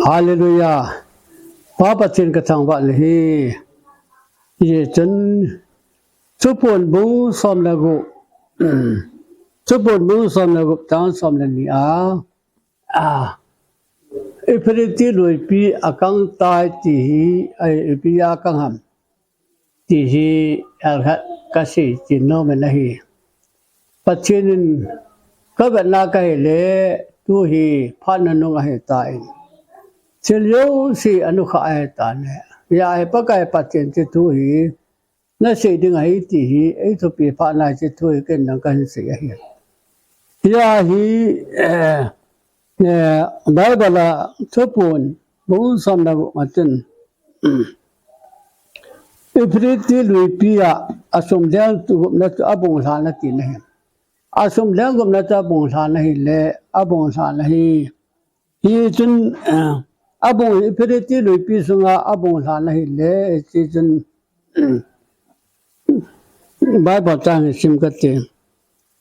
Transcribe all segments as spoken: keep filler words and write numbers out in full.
Hallelujah. Pa Pathen ka thangvah nahi. Hichun Thuphon bung som le gup. Thuphon bung som le gup chang som le ni a. A. Euphrates luipi akang tai ti hi, ai, ipi a kang ham ti hi, alhat ka sei ti nom in ahi. Pathen in ka vetna ka hile, tu hi phat nunung ahi tan. Thil jouse anukha ahi tan. Hia hi Pakai Pathen ti tu hi, na sei ding ahi ti hi, ei thupi phat nai ti tu hi ken nang ka hin sei ahi. Hia hi, eh, eh, Bible a Thuphon bung som le gup a chun, Euphrates luipi a, asum leng gupna chu abung lhan ati nahi. Asum leng gupna chu abung lhan ahile, abung lhan ahi. Hichun, eh, abung Euphrates luipi sunga abung lhan ahile, hichun, Bible chang hi sim kate.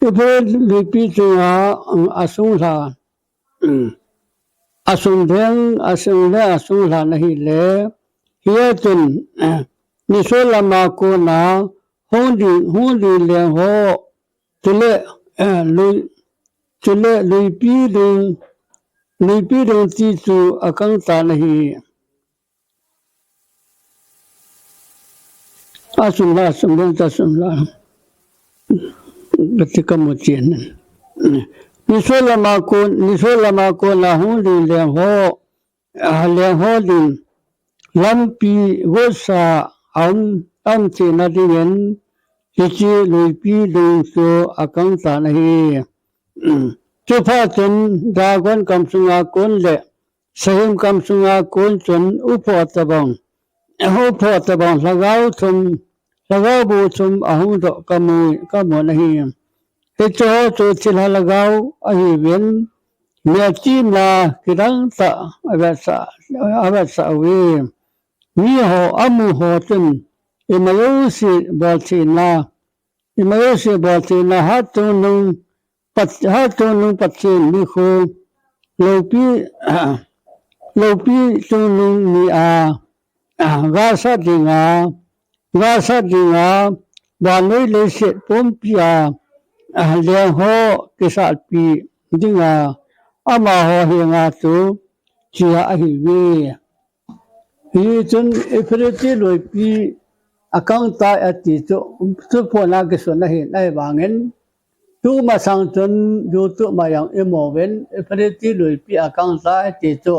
Euphrates luipi sunga, um, asung lhan, um, asung leng, asung leng, asung lhan ahile, hichun, eh, nisolam a kona hung ding, hung ding leng ho, chule, eh, lui, chule luipi ding, luipi ding ti chu akang tan ahi. Asum la, asum leng ta sum la. Kati ka mu chen. Nisolam a kon, nisolam a kona hung ding leng ho, a, leng ho ding lampi gotsa a um, a um theina dingin, hiche luipi ding chu akang tan ahi. Chuphat chun dragon kamsunga kon le sahem kamsunga kon chun uphoh tabang, uphoh tabang lhagao thum, lhagao bu thum ahung doh ka mu, ka mu ahi. Hiche ho chu thilha lhagao ahiuvin, melchihna kidang tah avetsah, avetsah uve. Miho amu ho chun ima jouse bol theina, ima jouse bol theina hatchungnung Pat-, hatchungnung Pathen nikho loupi, loupi chungnung nia, gasat dinga, gasat dinga, vannoi leiset pumpi a, leng ho kisalpi dinga, amaho henga chu chia ahiuve. Hichun Euphrates luipi akang tai ati chu, Thuphon a kisun ahi, ahivangin, tumasang chun YouTube a jong imu uvin, Euphrates luipi akang tai ati chu,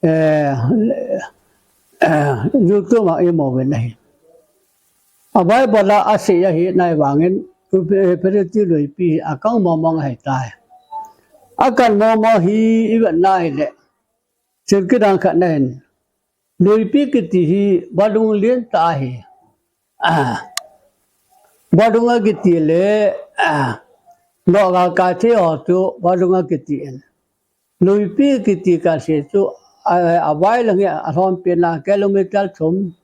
eh, eh, YouTube a imu uvin ahi. A Bible a asei ahi, ahivangin, Euphrates luipi akang mong mong ahitai. Akang mong mong hi ivet na hile, thil kidang khat ahin. Luipi kiti hi vadung lentah ahi. Ah. Vadung akiti le, ah, noga kathei ho chu vadung akiti in. Luipi kiti kasei chu, a, avai lang hi alhompi na kilometer thum,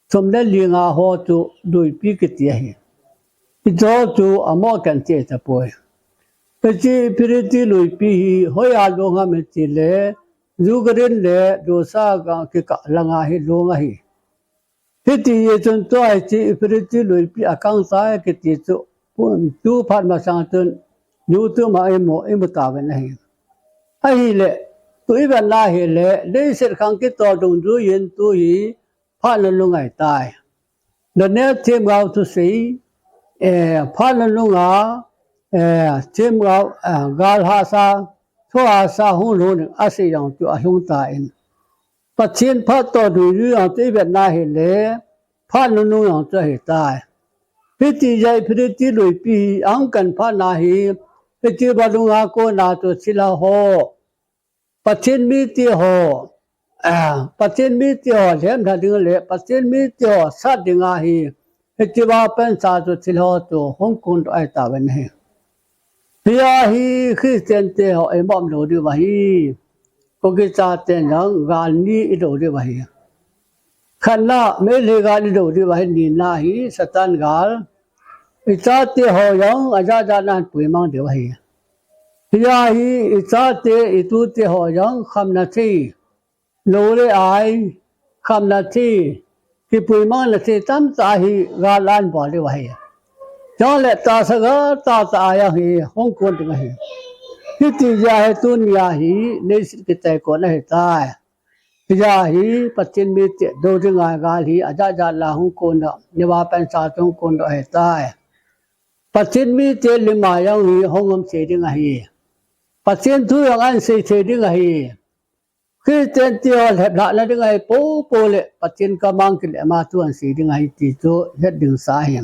thum le li nga ho chu luipi kiti ahi. Hiche ho chu amo kan che tapoi. Hiche Euphrates luipi hi hoiya long ham itile, Ukraine le Russia kikah langa hi long ahi. Hiti hi chun tua hiche Euphrates luipi akang tai kiti chu, tu phat masang chun YouTube a imu, imu tauvin ahi. Ahile, tu ivet na hile, leiset khang kitol dungjuiyin tu hi phat nunung ahitai. Daniel themgao thusei, eh, phat nunung a, eh, themgao, eh, gal hahsa, thu hahsa hung lhung ding asei jong chu alhung tan. Pathen phat toh dungjui jong chu ivet na hile, phat nunung jong chu ahitai. Hiti jeh a Euphrates luipi hi ahung kan phat na hi, hiti vadung a kona chu thilha ho, Pathen mite ho, ah, Pathen mite ho lhemlha ding le Pathen mite ho sat dinga hi, hitia pansa chu thilha ho chu hung kon doh ahi tauvin ahi. Hia hi Christian te ho imu lou diu ahi. Kuki chaten jong gal ni ido diu ahi. Khatna, Meitei gal ido diu ahi, nina hi Satan gal. Ichate ho jong ajat jat nan puimang diu ahi. Hia hi i chate, i tute ho jong khamna thei, lou le ai, khamna thei, kipuimangna thei tamtah hi gal a bol diu ahi. Chule tahsa gal tamtah a jong hi hung kon ding ahi. Hiti jeh a hi tunia hi leiset kitaikon ahitai. Hijeh a hi Pathen mite dou dinga gal hi ajat jat la hung kon doh, neiva pansa hung kon doh ahitai. Pathen mite lima jong hi hung um thei ding ahi. Pathen thu jong ahin sei thei ding ahi. Christian te ho lheplhahna ding ahi popo le Pathen kamang kile ma thu ahin sei ding ahi ti chu het ding sa ahi.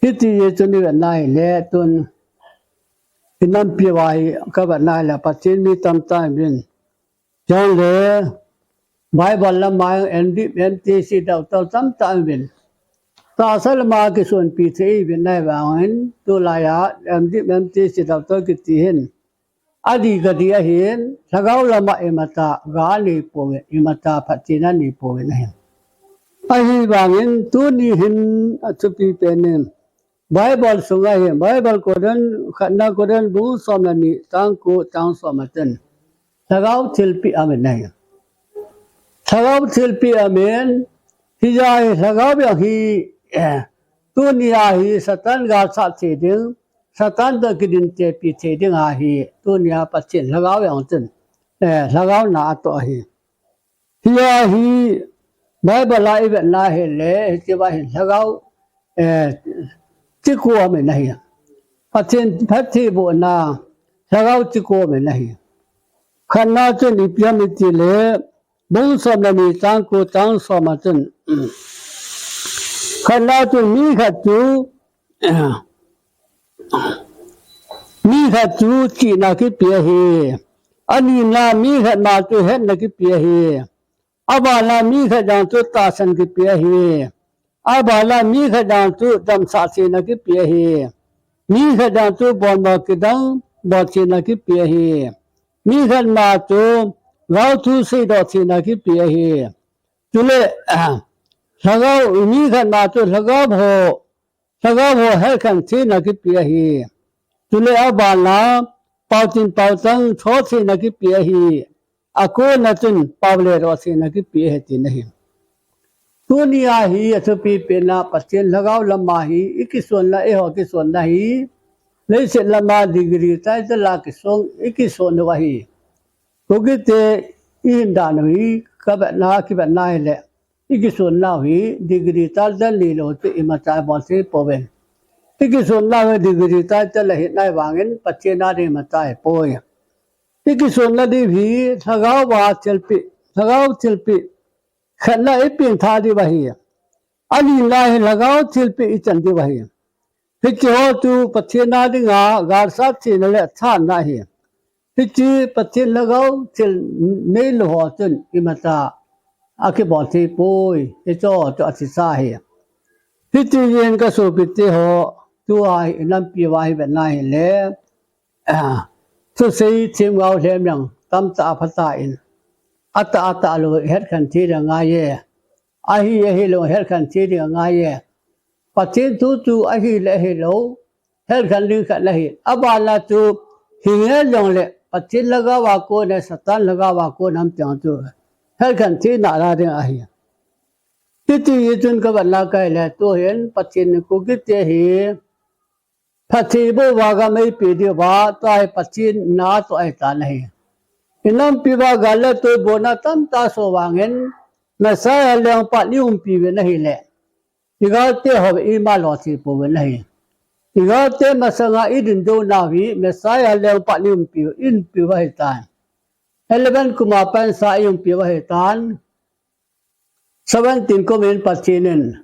Hiti jeh chun i vetna hile tun i nampi uva hi ka vetna hile Pathen mi tamtah in Chule, Bible lama M D, M T C doctor tamtah aum uvin. Tahsa lama kisonpi thei uvin ahivangin, tulai a M D, M T C doctor kiti hin, adi gadi ahin, lhagao lama imatah ga anei pouvin, imatah phatthei anei pouvin ahi. Ahivangin, tuni hin athupi pen in, Bible sunga hi, Bible Korin, khatna Korin bung som le ni, chang ko, chang som a chun, lhagao thilpeh aum in ahi. Lhagao thilpeh aum in, hijeh a hi lhagao jong hi, eh, tunia hi Satan galsat thei ding, Satan toh kidintepi thei ding ahi, tunia Pathen lhagao jong chun, eh, lhagao na atoh ahi. Hia hi Bible a i vetna hile, hitia hi lhagao, eh, chiko aum in ahi. Pathen phattheibohna lhagao chiko aum in ahi. Khatna chun ipi ham itile, bung som le ni chang ko chang som a chun. Khatna chun mi khat chu, mi khat chu chihna kipe ahi. Anina mi khat ma chu hetna kipe ahi. Abana mi khat jong chu tahsan kipe ahi. Abana mi khat jong chu damsah theina kipe ahi. Mi khat jong chu bolmo kidang bol theina kipe ahi. Mi khat ma chu gaothu seidoh theina kipe ahi. Chule, lhagao, mi khat ma chu lhagao ho, lhagao ho helkhen theina kipe ahi. Chule abana paotin paotang tho theina kipe ahi. Akona chun pao le doh theina kipe ahi tina ahi. Tunia hi athupi pen a Pathen lhagao lama hi i kisonna, eiho kisonna hi leiset lama degree title a kisong i kison u ahi. Kukite i hin dan u hi ka vetna, kivetna hile, i kisonnau hi degree title neilou chu imacha bol thei pouvin. I kisonnau hi degree title ahi nai vangin Pathen a ding imacha ahipoi. I kisonna diu hi lhagao a thilpeh, lhagao thilpeh khatna i pengtha diu ahi. Anina hi lhagao thilpeh i chan diu ahi. Hiche ho chu Pathen a dinga galsat theina le thahatna ahi. Hiche Pathen lhagao thil neilou ho chun imacha akibol thei poi, hiche ho chu athisa ahi. Hiti jeh in ka sopite ho, tua hi i nampi uva hi vetna hile, ah, thusei themgao lhem jong tamtah aphatah in, atah atah lou hetkhen thei ding angai e. Ahi, ahilou hetkhen thei ding angai e. Pathen thu chu ahi le ahilou hetkhen ding khat ahi. Abana chu hinge jongle Pathen lhagao a kona, Satan lhagao a kona ham ti chu hetkhen theina la ding ahi. Hiti hi chun ka vetna kei le tuhin Pathen in Kukite hi phattheiboh uva gam eipeh diu va, tua hi Pathen na atoh ahitan ahi. I nampi uva gal le tui bohna tamtah asoh vangin, Messiah lengpa i umpi uvin ahile, i galte ho ima lo thei pouvin ahi. I galte masanga i dindouna hi Messiah lengpa i umpi, i umpi u ahitan. Eleven kum a pansa i umpi u ahitan. Seventeen kum in Pathen in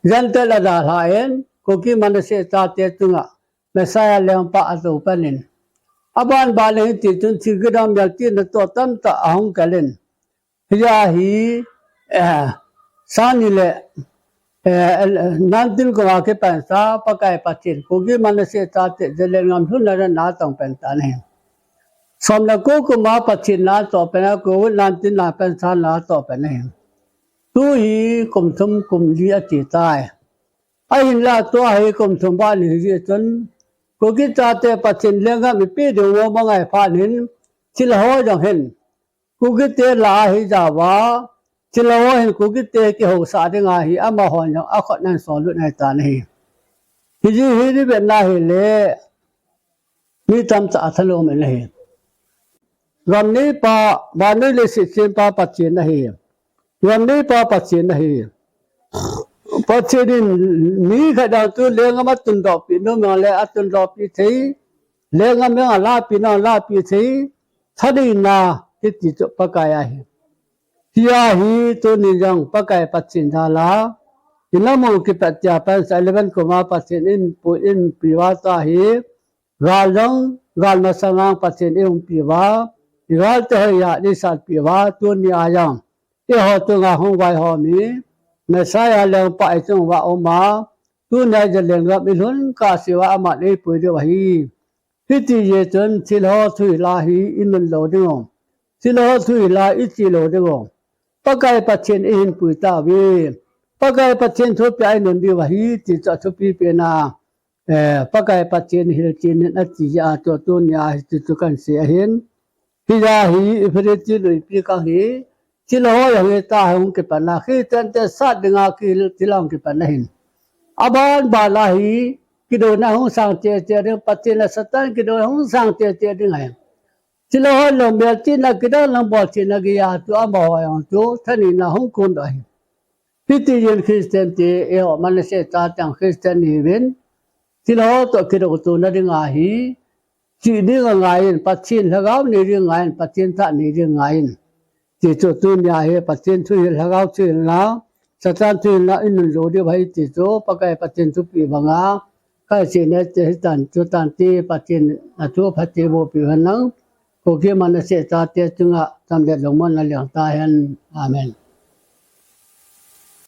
Gentile adalhan, Kuki Manasseh chate chunga Messiah lengpa ajoh pan in, aban ban in hiti chun thil kidang melchihna toh tamtah ahung kal in, hijeh a hi, eh, sang ni le, eh, nineteen kum a kipansa Pakai Pathen Kuki Manasseh chate Zalengam lhunna na atong pan tan ahi. Som le ko kum a Pathen na atoh pan a, Covid nineteen na pansa na atoh pan ahi. Tu hi kum thum kum li ati tai. Ahinla tua hi kum thum val ahi jeh chun, Kuki chate Pathen lenggam ipi ding u mangai phat hin, thilha ho jong hin Kukite lah a hi jao a, thilha ho hin Kukite kihousah ding ahi, amaho jong akhut nan sollut nai tan ahi. Hiji hi ni vetna hile, mi tamtah athalom in ahi. Gam neipa, vannoi leiset sempa Pathen ahi. Gam neipa Pathen ahi. Pathen in mi khat dang chu lenggam atundoh pi nom jongle atundoh pi thei. Lenggam jong alahpi nom alahpi thei. Thaneina hiti chu Pakai ahi. Hia hi tuni jong Pakai Pathen jal a, ina mu kipat tia pansa eleven kum a Pathen in pu in pi uva tua hi, gal jong, gal masang a Pathen in umpi uva, i gal te hoi a ni satpi uva, tuni a jong eiho chunga hung vaihom hi, Messiah lengpa i chung uva um a, tuni a jong lenggam i lhun kah seh uva aman eipui diu ahi. Hiti jeh chun thilha ho thuhil a hi i nun lou ding u. Thilha ho thuhil a i che lou ding u. Pakai Pathen i hin pui tauve. Pakai Pathen thupia i nun diu ahi ti chu athupi pen a. Eh, Pakai Pathen hilchen in ati jeh a chu tuni a hiti chu kan sei ahin. Hijeh a hi Euphrates luipi kang hi, thilha ho jong hi tua hi hung kipan a, Christian te sat dinga kihil thilha hung kipan ahin. Aban ban a hi, kidouna hung sang cheh cheh ding, Pathen le Satan kidouna hung sang cheh cheh ding ahi. Thilha ho jong melchihna kidang lang bol chihna gei a chu amaho jong chu thaneina hung kondoh ahi. Hiti jeh in Christian te, eiho Manasseh chate jong Christian ihiuvin, thilha ho toh kidou tona dinga hi, chih ding angai in, Pathen lhagao nei ding angai in, Pathen thah nei ding angai in. Ti chu tuni a hi Pathen thuhil, lhagao thuhilna, Satan thuhilna i nun lou diu ahi ti chu Pakai Pathen thupeh banga, ka sei nai ti hitan, chutan ti Pathen in athu aphatthei boh peh u hen lang. Kuki Manasseh chate chunga cham le lungmonna leng tahen. Amen.